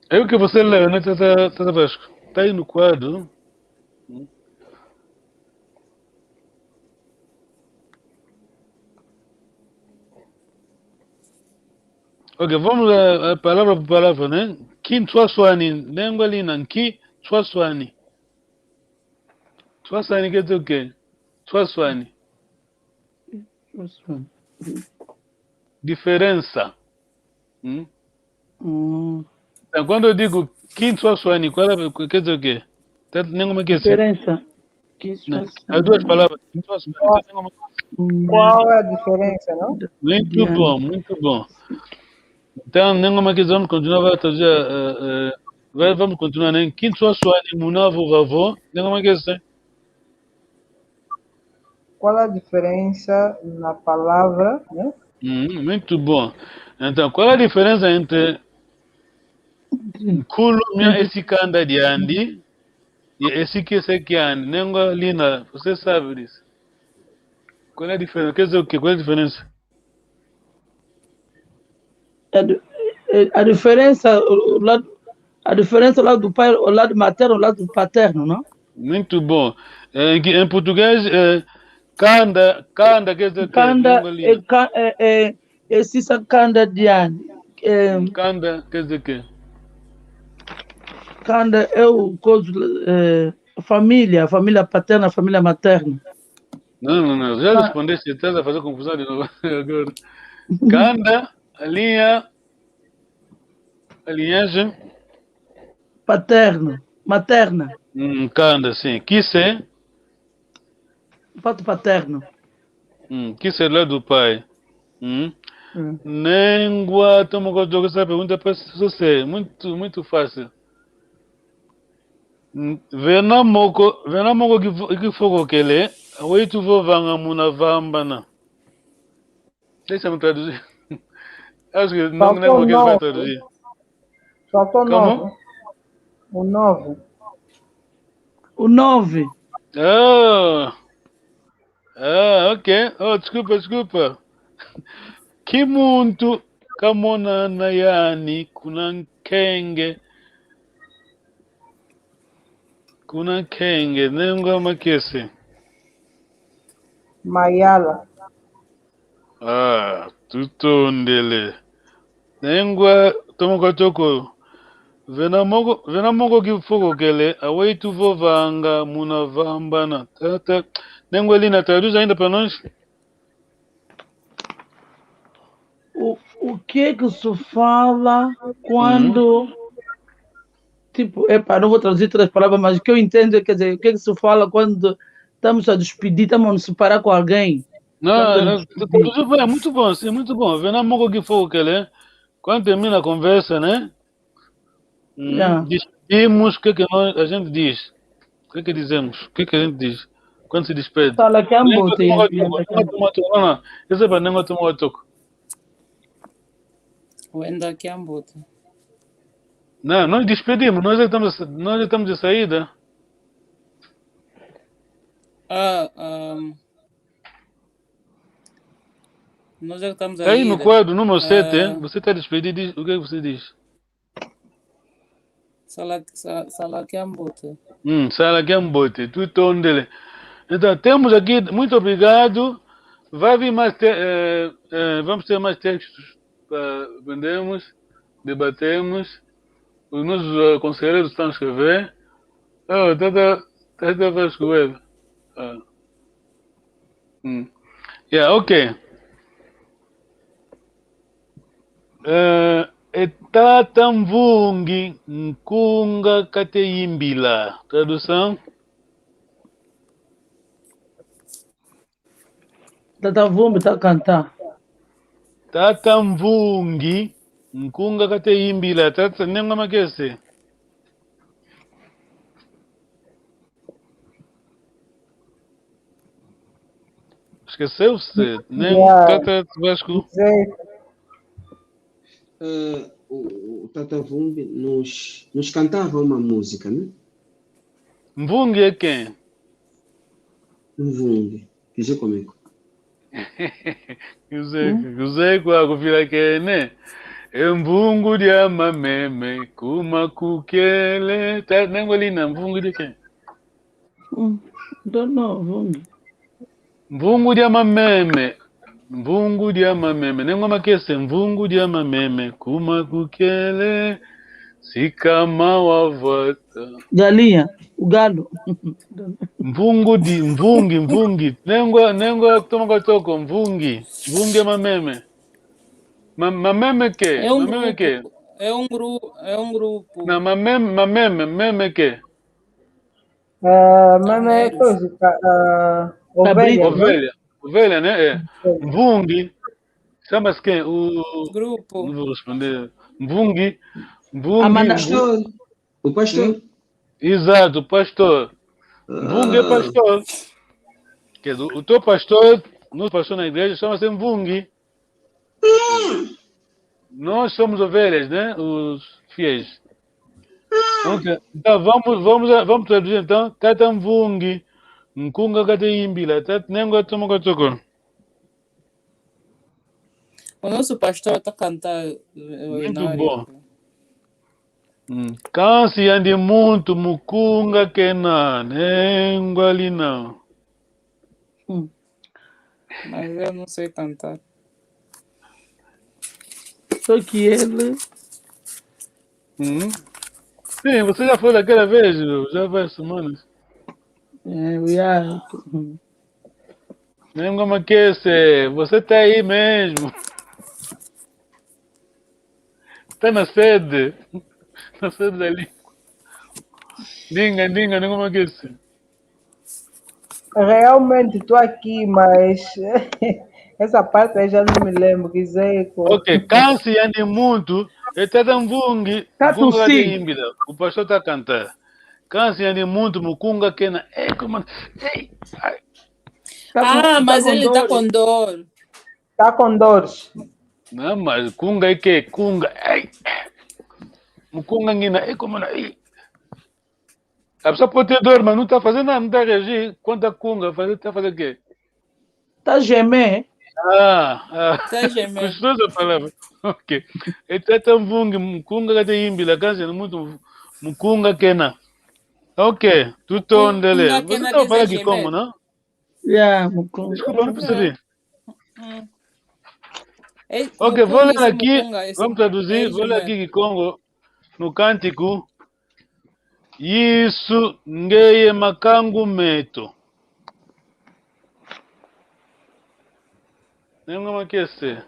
É o que você leu, né, tata, tata Vasco? Tá aí no quadro. Ok, vamos, eh, eh, palavra por palavra, né? Kinswaswani, nengwa lina, kinswaswani. Swaswani quer dizer o quê? Swaswani. Swaswani. Diferença. Hum? Hum. Então, quando eu digo kinswaswani, qual é, quer dizer o quê? Tá, nem como é que é? Diferença. Né? Kinswaswani. As duas palavras. Kinswaswani. Então, nem como é que... Hum. Qual é a diferença, não? Muito bom, muito bom. Então, nem como é que vamos continuar, vai trazer, eh, eh, vai, vamos continuar, né? Kinswaswani muna vova vo, nem como é que é? Qual a diferença na palavra, né? Hum, muito bom. Então, qual a diferença entre nkulu mia esi kanda diandi e esi kise kiandi? Nengwa lina, você sabe disso? Qual é a diferença? Quer dizer o quê? Qual é a diferença? A di-, eh, a diferença, o, o lado, a diferença ao lado do pai, ao lado materno, ao lado paterno, não? Muito bom. Eh, em que, em português, eh, kanda, kanda quer dizer que... Kanda, língua, língua. É ka-, é, é, é sisa kanda diani. Eh, kanda, quer dizer quê? Kanda é o coisa, eh, família, família paterna, família materna. Não, não, não. Já respondeste, estás a fazer confusão de novo agora. Kanda, a linha, a linhagem? Paterno, materna. Hum, kanda, sim. Kise? Parte paterno. Hum, kise lado do pai. Hum. Hum. Nengua, toma conta dessa pergunta, parece ser muito, muito fácil. Hum, vena moko, vena moko kifo-, kifokokele, aweyi tuvovanga muna vambana. Deixa-me traduzir. Acho que não, nem vou querer traduzir. Faltou nove. Como? O nove. O nove. Ah. Ah, ok. Oh, desculpa, desculpa. Kimuntu kamonana yani kuna nkenge. Kuna nkenge, nengua makese. Mayala. Ah, tutondele. Nengua, toma kwa toko. Vena moko, vena moko kifokokele, aweyi tuvovanga muna vambana. Tata, nengua Lina, traduz ainda pra nós. O, o que é que se fala quando, tipo, epá, não vou traduzir todas as palavras, mas o que eu entendo é, quer dizer, o que é que se fala quando estamos a despedir, estamos a nos separar com alguém? Não, quando a gente não, despede. Tá, tá, tá, é muito bom, sim, muito bom. Vena moko kifokokele, quando termina a conversa, né? Hum, yeah. Despedimos, o que é que nós, a gente diz? O que é que dizemos? O que é que a gente diz quando se despede? Sala kiambote. Nengua toma kwa toko, nengua toma kwa toko. Não, não. Esse é pra nengua toma kwa toko. Wenda kiambote. Não, nós despedimos, nós já estamos, nós já estamos de saída. Ah, ahm, nós já estamos aí, aí no quadro número sete, ah, você tá despedido, diz, o que é que você diz? Sala, sa-, sala kiambote. Hum, sala kiambote, tutondele. Então, temos aqui, muito obrigado. Vai vir mais te-, eh, eh, vamos ter mais textos para vendermos, debatemos. Os nossos, eh, conselheiros estão a escrever. Oh, tá, tá, tá, tá a escrever. Ah. Hum. Yeah, ok. Eh, e tata mvungi, nkunga kateyimbila. Tradução? Tata Mvumbi ta kanta. Tata Mvungi, nkunga kateyimbila. Tata, nengua makese. Esqueceu-se? Nem o Tata Vasco. Eh, o, o Tata Vumbi nos, nos cantava uma música, né? Mvungi é quem? Mvungi. Kizeko meko. Kizeko, hum? Kizeko akufila kene. E mvungu dia mameme, kuma kukele. Ta, nengwa lina mvungu dia quem? Mm, don't know, mvungi. Mvungu dia mameme. Mvungu dia mameme. Nengwa makese, mvungu dia mameme. Kuma kukele. Sikama wavwata. Galinha, o galo. Mvungu di, mvungi, mvungi. Nengwa, nengwa toma kwa toko, mvungi. Mvungi ya mameme. Ma-, mameme ke, é um mameme grupo, ke. É um gru-, é um grupo. Na mameme, mameme, meme ke. Ah, meme é coisa, ah, ovelha, né? Ovelha, ovelha, né? É. Ovelha. Mvungi. Chama-se quem? O grupo. Não vou responder. Mvungi. Mvungi. Pastor. O pastor? Hum? Exato, pastor. Mvungi é pastor. Quer dizer, o teu pastor, nosso pastor na igreja, chama-se Mvungi. Nós somos ovelhas, né? Os fiéis. Ok. Então, vamos, vamos, vamos traduzir, então. Tata Mvungi, nkunga kateyimbila, tata nengwa toma kwa toko. O nosso pastor tá cantar, eh, muito bom. Hum. Kansi yandi muntu mukunga kena, nengwa lina. Hum. Mas eu não sei cantar. Só que ele. Uhum. Sim, você já foi daquela vez, já várias semanas. É, eu já. Nengo Makese, você tá aí mesmo. Tá na sede. Na sede da língua. Diga, diga, Nengo Makese. Realmente, tô aqui, mas essa parte aí já não me lembro, que dizer. Ok, kansi yandi muntu, e tata mvungi, tá mvungi tossing. Imbila, o pastor tá a cantar. Kansi yandi muntu, mukunga kena, é, como, ei, ai. Ah, mas ele tá com dor. Tá com dores. Não, mas kunga é que? Kunga, ei, mukunga ngina, é como, ei. A pessoa pode ter dor, mas não tá fazendo nada, não tá a reagir. Quando tá kunga, faz, tá a fazer o quê? Tá a gemer. Ah, ah. Tá a gemer. Gostosa a palavra. Ok. E tata mvungi, mukunga kate imbila, kansi yandi muntu, mukunga kena. Ok, tutondele. Mukunga kena. Você tá a falar quer dizer Kikongo, gemer, não? Yeah, mukunga. Desculpa, não percebi. Hum. Ok, vou ler aqui, vamos traduzir, vou ler aqui Kikongo, no cântico. Yesu ngeye makangu meto. Nengo Makese.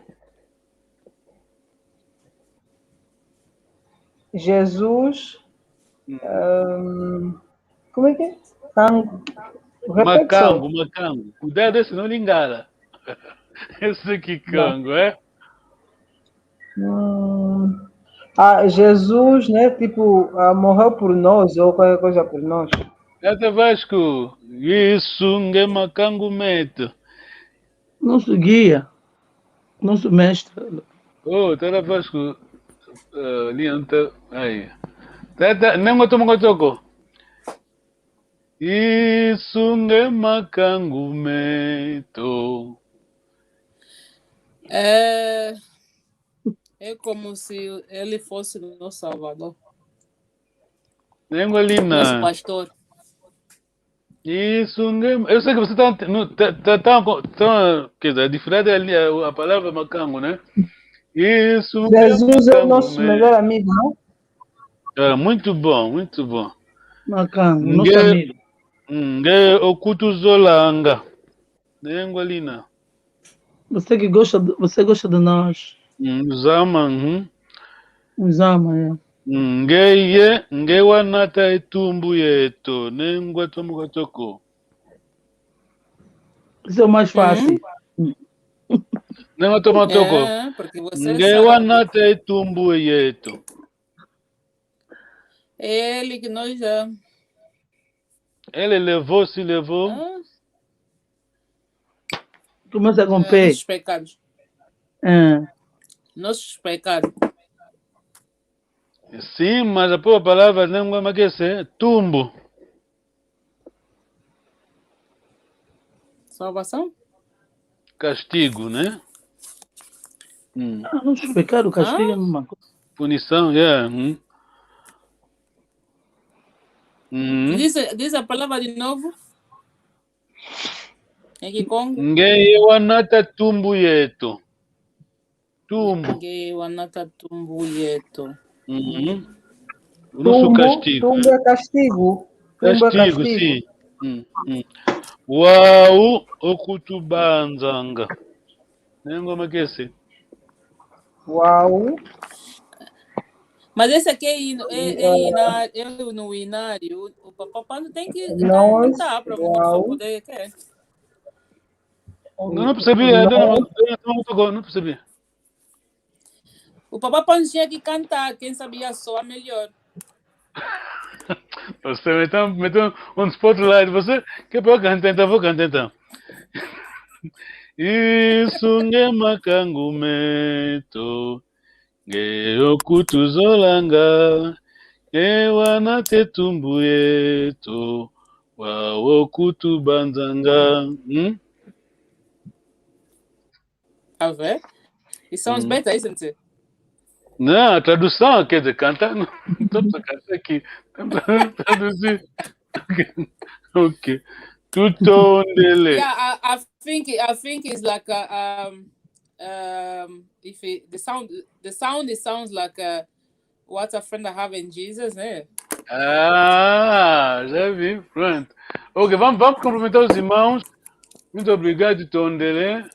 Jesus. Hum. Ahn, como é que é? Kangu. Repete só. Makangu, makangu. Cuidado, senão lingala. Esse Kikongo, é? Hum. Ah, Jesus, né? Tipo, ah, morreu por nós, ou qualquer coisa por nós. Tata Vasco, Yesu nge makangu meto. Nosso guia, nosso mestre. Oh, tata Vasco, eh, lianta, aí. Tata, nengo tomo kotoko. Yesu nge makangu meto. É, é como se ele fosse nosso Salvador. Nengo Lina. Nosso pastor. Yesu nge, eu sei que você tá, no, tá, tá, tá, tá, quer dizer, a dificuldade é ali, a, a palavra makangu, né? Yesu nge makangu meto. Jesus é o nosso melhor amigo, não? Ah, muito bom, muito bom. Makangu, nosso amigo. Nge, hum, nge okutuzolanga. Nengo Lina. Você que gosta de, você gosta de nós. Hum, zama, uhum. Zama, é. Hum, ngeye, nge wanata e tumbu yeto, nengo tomo kotoko. Isso é o mais fácil. Uhum. Nengo tomo kotoko. É, porque você sabe. Nge wanata e tumbu yeto. Ele que nós já... Ele levou, se levou. Ah. Começa com P. Nossos pecados. Ah. Nossos pecados. Sim, mas a própria palavra nengo Makese, tumbu. Salvação? Castigo, né? Hum. Ah, nosso pecado, castigo é a mesma coisa. Punição, yeah. Hum. Hum. Diz, diz a palavra de novo. Em Kikongo? Ngeye wanata tumbu yeto. Tumbu. Ngeye wanata tumbu yeto. Uhum. O nosso castigo, tumbu é castigo. Tumbu é castigo, sim. Hum, hum. Wau okutubanzanga. Nengo Makese. Wau. Mas esse aqui é hino, é, é hino, é hino inário. O, o Papa Pando tem que cantar pra nós, pra poder, que é? Não, não percebi, eu não, não, não, não percebi. O Papa Pando tinha que cantar, quem sabia soar melhor. Você meteu, meteu um spotlight, você quer para cantar, então vou cantar então. Yesu nge makangu meto, nge okutuzolanga, nge wanata e tumbu yeto, wau okutubanzanga. Hum? A ver? It sounds better, isn't it? Não, a tradução, quer dizer, cantar, não, não estamos a cantar aqui, estamos a traduzir. Ok. Tutondele. Yeah, I, I think, I think it's like a, um, um, if it, the sound, the sound, it sounds like, uh, what a friend I have in Jesus, né? Ah, já vi, pronto. Ok, vamos, vamos cumprimentar os irmãos. Muito obrigado, Tondele.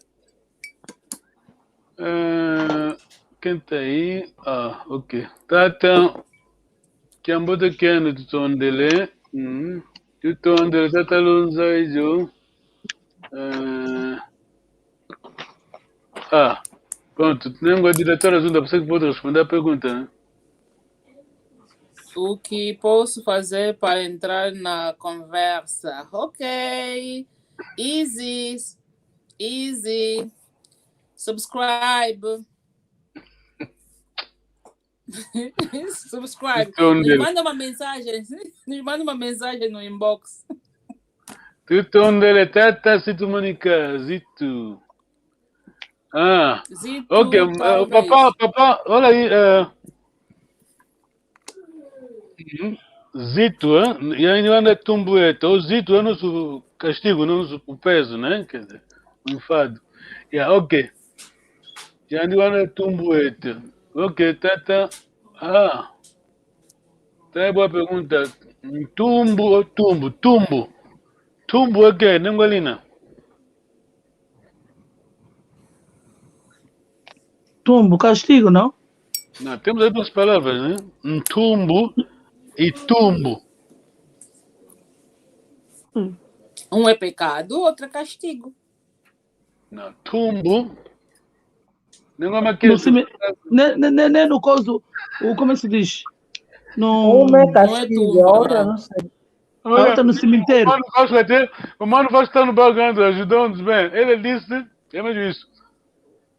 Ah, quem tá aí? Ah, ok. Tata, kiambote kieno, tutondele. Hum. Tutondele, tata Lonzaizo. Ah, ah, pronto. Nengo a diretora Zunda, você que pode responder a pergunta, né? O que posso fazer para entrar na conversa? Ok. Easy. Easy. Subscribe. Subscribe. Nos manda uma mensagem. Nos manda uma mensagem no inbox. Tutondele, tata Situ Monica, Zitu. Ah, Zitu, ok, eh, talvez. Papá, papá, olha aí, eh, uhum. Zitu, eh? Yandi wanda tumbu eto, o Zitu é nosso castigo, nosso peso, né? Quer dizer, um fardo. Yeah, ok. Yandi wanda tumbu eto. Ok, tata. Ah. Tem boa pergunta. Ntumbu ou tumbu? Tumbu. Tumbu é quê? Nengo Lina. Tumbu, castigo, não? Não, temos as duas palavras, né? Ntumbu e tumbu. Um é pecado, outro é castigo. Não, tumbu. Nengo ma No cime-, ne, ne, ne, ne, no coisa, o, como é que se diz? No... Uma é castigo, a outra não sei. A outra no cemitério. O mano Vasco até, o mano Vasco tá no balcão, ajudou-nos bem. Ele disse, é mesmo isso.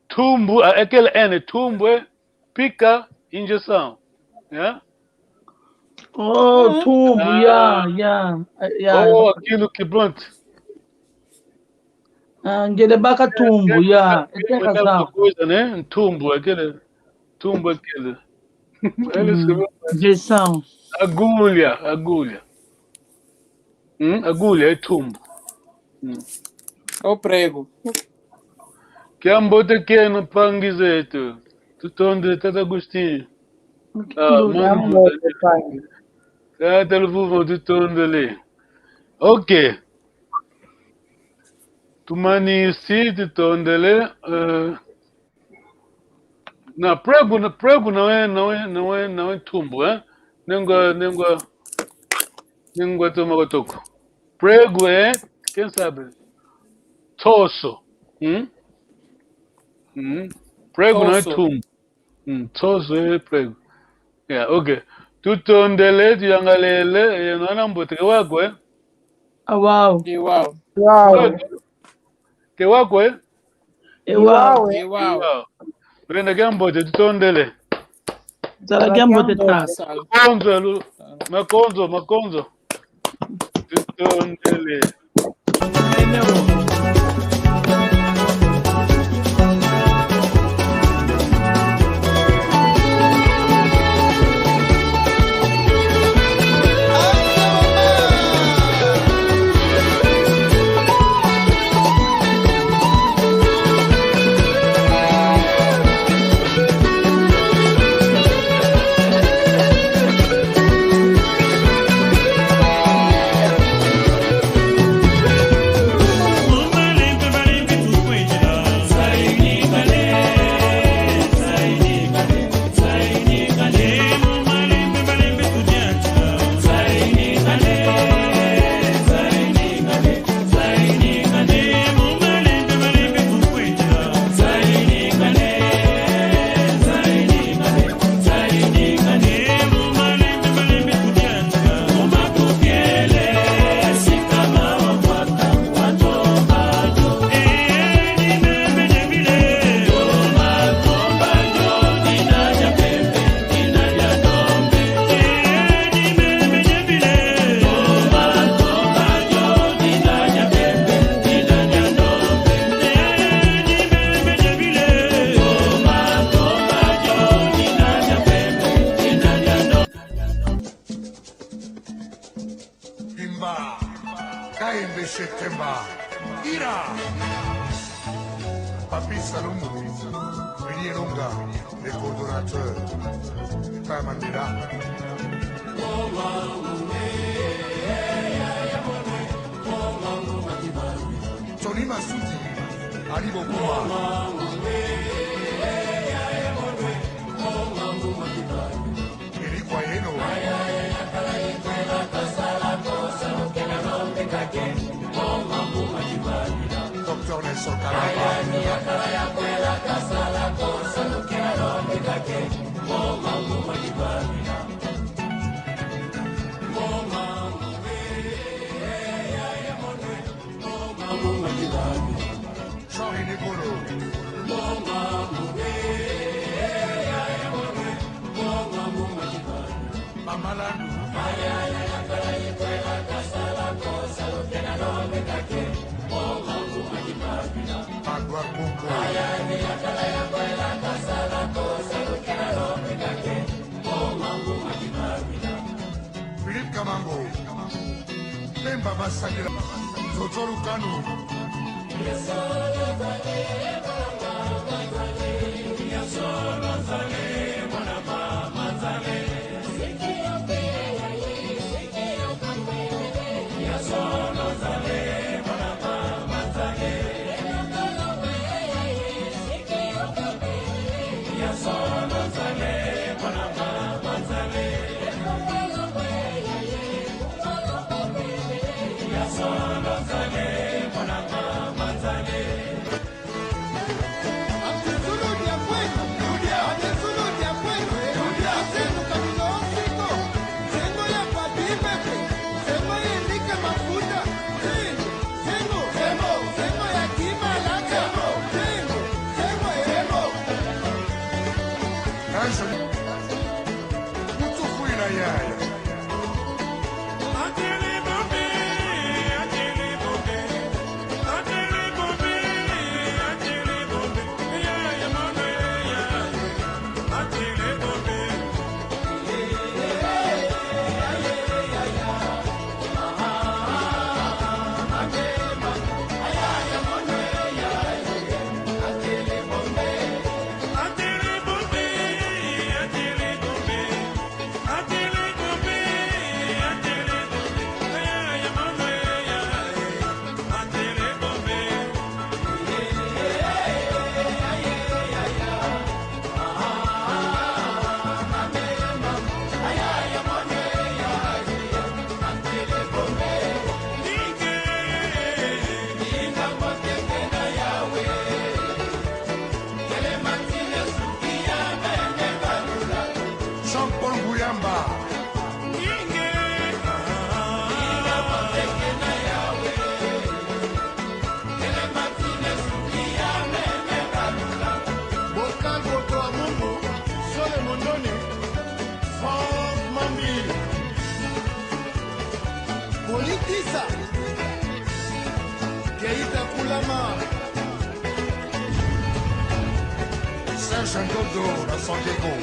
Tumbu, é aquele N, tumbu é pica, injeção. Yeah? Oh, tumbu, yeah, yeah, yeah. Oh, aquilo que, pronto. Ah, ngele baka tumbu, yeah. Tem razão. Coisa, né? Tumbu, aquele. Tumbu, aquele. Ele escreveu. Injeção. Agulha, agulha. Hum? Agulha é tumbu. Hum. Ou prego. Kiambote kieno, Pangi zetu. Tutondele, tata Agostinho. Ah, mano, tata Luvuvo, tutondele. Ok. Tumanisi, tutondele. Eh, na prego, na prego não é, não é, não é, não é tumbu, é? Nengo, nengo, nengo toma kotoko. Prego é, quem sabe? Toso. Hum? Hum? Prego não é tumbu. Hum, toso é prego. Yeah, ok. Tutondele, tuyangalele, e, no ana mbote, ke wako, eh? Awau. Iwau. Uau. Ke wako, eh? Iwau. Iwau. Brenda, kiambote, tutondele. Zala kiambote tata. Makonzo, lu-, makonzo, makonzo. Tutondele. Bimba, kaimbe shetemba, ira. Pisa Lumbu, Willy Elonga, le coordonnateur, Papa Mandela. Tony Masuti, Ali Bokuma. Elikwa yeno. Docteur Nelson Kalamba. Sorry, Nicolo. Mama Landu. Magua Koko. Philippe Kamango. Pemba Basangila. Zozo Lukanu. Anjo, kutukwila yaya. Jean-Paul Nguyamba. Bocal Boto a Mungu, Sole Mondoni, Franck Mambi. Politisa. Keita Kulama. Serge Ndodo na San Diego.